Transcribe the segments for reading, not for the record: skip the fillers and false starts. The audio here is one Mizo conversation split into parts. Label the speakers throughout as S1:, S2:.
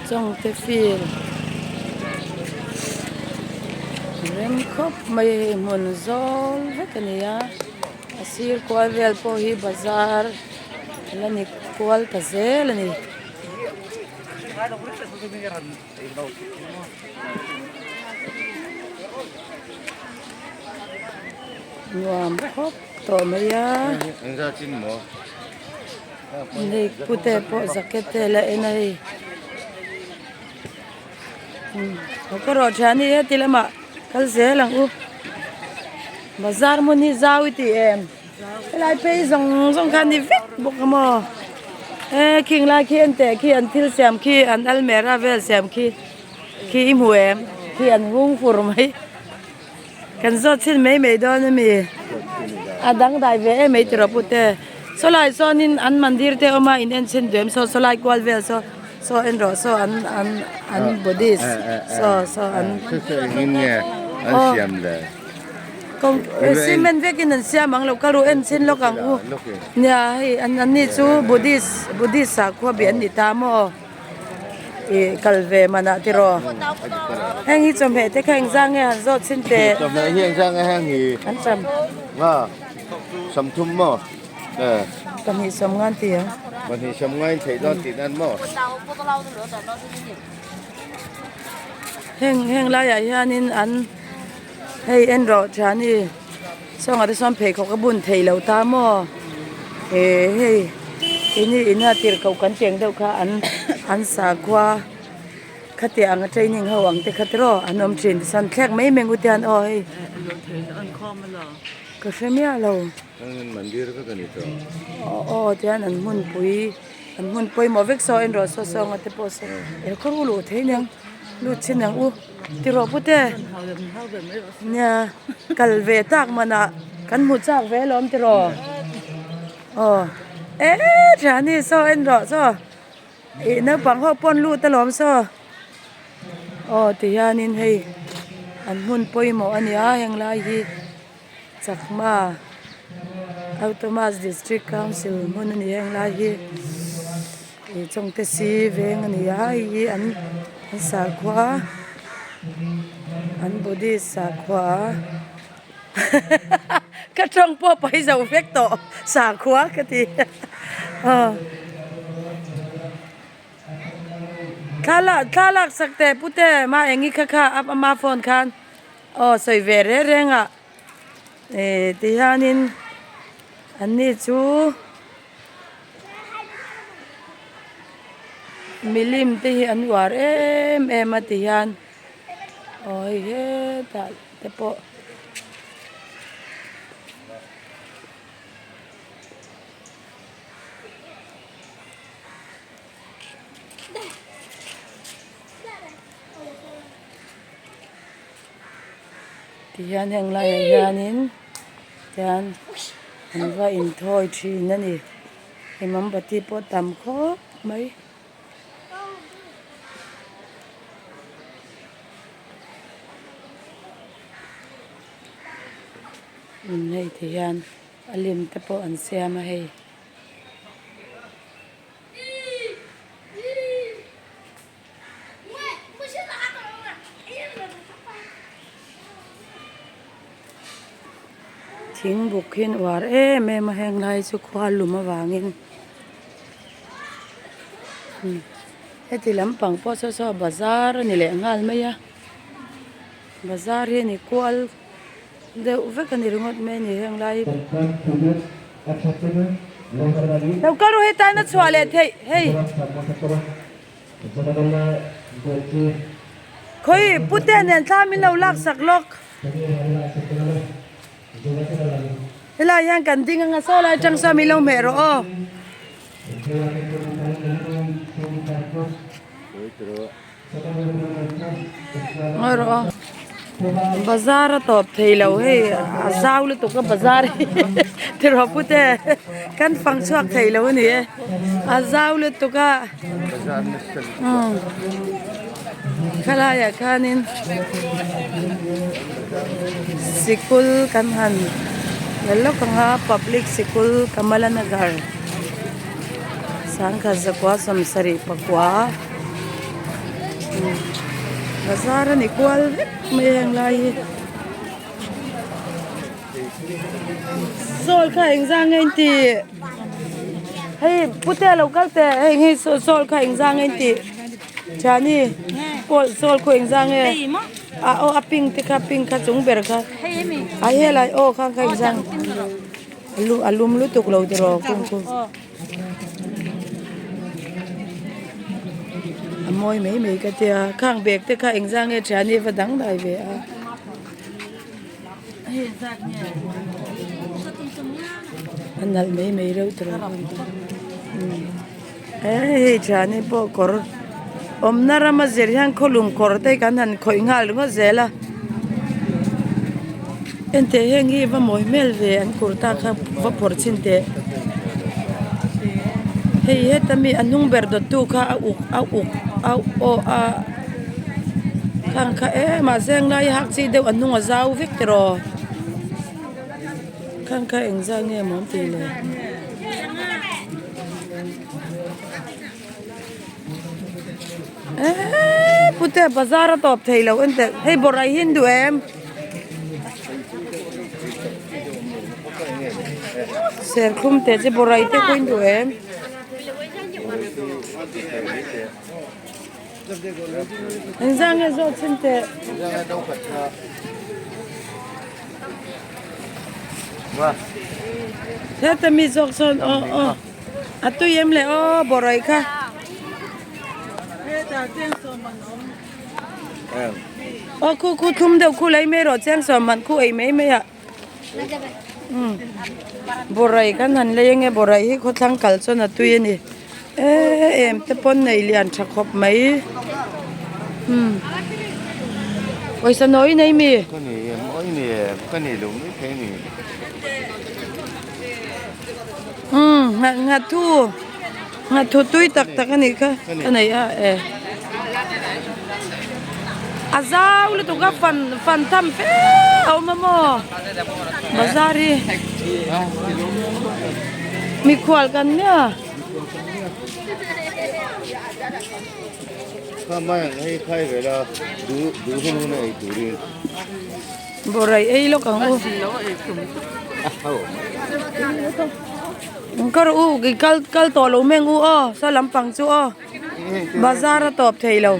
S1: Chawngte field rem khawp mai a hei hmun zawl vek a ni a a sir kual vel pawh hi bazar a la ni kual ta zel a ni. Nuam khawp tawh mai a. Hei pute pawh jacket te la en a hei ka rawh thian hi heti lamah kal zel ang u bazar hmun hi zau i ti em helai phei zawng zawng kha a ni vek bawk a maw e khing lai khi en teh khi an thil siam khi an almera vel siam khi khi i hmu em khi an hung fur mai. Kan zawt chhin mai mai dawn a mi? A dangdai ve em mai tiraw pute. Saw lai sawnin an mandir te awm a in en chhin duh em saw saw lai kual vel saw saw en rawh saw an an an Buddhist saw saw an aw cement vekin an siam ang lo kal ru en chhin lawk ang u nia hei an an ni chu Buddhist Buddhist sakhua bih an ni ta maw. Ih kal ve manah tiraw heng hi chawhmeh te kha engzang nge han zawt chhin teh
S2: chawhmeh hi engzang nge heng hi
S1: an cham
S2: nga sawmthum maw eh
S1: pahnih sawm ngan ti ang
S2: pahnih sawm ngan in theih dawn tih nan maw
S1: heng heng laiah hianin an hei en rawh thiani sawngah te sawn pheikhawk a bun theih loh ta maw eh hei keini ina tirhkoh kan cheng deuh kha an an sakhua khatiang anga training ho ang te kha tiraw an awm thin tichuan thlek mai mai ngut hian aw hei ka hre miah lo aw tihian an hmunpui an hmun pawimawh vek saw en rawh saw saw anga te pawh saw eh khaw ru luh thei aniang lut chhin ang u. Tiraw pute nia kal ve tak manah kan hmu chak ve alawm tiraw aw e thiani saw en rawh saw ih naupang ho pawn lut alawm saw aw ti hianin hei an hmun pawimawh a nia heng lai hi chakma autonomous district council hmun a ni heng lai hi. Ih chawngte si veng a ni a hei hi an an sakhua an buddhist sakhua ka tawng pawh pawi zo vek tawh sakhua ka ti aw thlalak thlalak sak teh pute mah eng i kha kha ama phone khan aw sawi ve reng reng ah eh tihianin an ni chu. Milim te hi an uar em em a ti hian aw hei hetah te pawh ti hian heng laiah hianin tian an va inthawi thin a ni hei mombati pawh a tam khawp mai. Hei ti hian a lim te pawh an siam a hei. Thing buk hi an uar em em a heng lai chu khua lum avangin heti lampang pawh saw saw bazar a ni leh nghal mai a bazar hi a ni kual deuh vek a ni ringawt mai a ni heng lai hi. Lo kal rawh heta in a chhuah leh theih hei. Khawi pute nen thla min lo lak sak lawk. Helai hian kan ding anga saw lai atang sawn min lo hmeh rawh aw. Ngawi rawh aw. Bazar a tawp thei lo hei a zau lutuk a bazar hi tiraw pute kan fang chhuak thei lo a ni e a zau lutuk a umm khalaiah khanin sikul kan han la lawk ang a public sikul kamalanagar sangkhat zakua sawmsarih pakua. Bazar a ni kual vek mai a heng lai hi. Sawl kha engzah nge in tih? Hei pute a lo kal teh hei hei sawl kha engzah nge in tih? Thiani pawl sawl khu engzah nge? A aw a pink te kha pink kha chung ber kha a helai aw kha kha engzah a lum lutuk lo tiraw kung khu. A mawi mai mai ka tia khang bag te kha engzah nge thiani va dang dai ve a. A nalh mai mai reuh tawh he hei thiani pawh kawr awmna rama zir hian khawlum kawr te kan han khawih nghal ringawt zel a enteh heng hi va mawi hmel ve an kurta kha va phawrh chhin teh hei heta mi a hnung ber dawt tu kha a uk a uk a aw a. Khang kha em a zeng lai hak chi deuh a hnung a zau vek tiraw khang kha eng zat nge maw an tih le eee pute bazar a tawp thei lo en teh hei bawrh hi an duh em serthlum teh chu bawrh te pawh in duh em. Engzah nge zawh chhin teh? Heta mi zawk sawn aw aw a tui em le aw bawrh kha. Aw khu khu thlum deuh khu lei mai rawh cheng sawm man khu ei mai mai ah. Bawrh kan han lei ange bawrh hi khawthlang kal chuan a tui a ni em te pawn nei lian tha khawp mai pawisa nawi nei mi. Nghathu nghathu tui tak tak a nih kha ka nei a e a zau lutuk a fan fan tham fe a awm a maw bazar hi mikhual kan nia. Bawrh ei lawk ang u. Ka rawh u i kal kal tawh lo meng u aw saw lampang chu aw bazar a tawp thei lo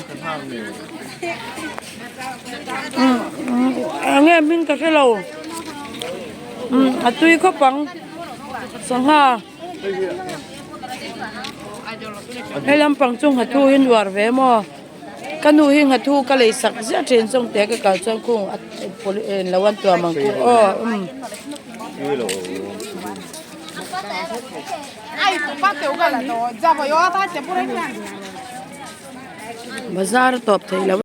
S1: eng nge hming ka hre lo a tui khawp ang sangha he lampang chu nghathu hi nuar ve maw. Ka nu hi nghathu ka lei sak ziah thin zawng teh ka kal chuan khung a lo an tuam ang khu aw umm. Bazar a tawp thei lo.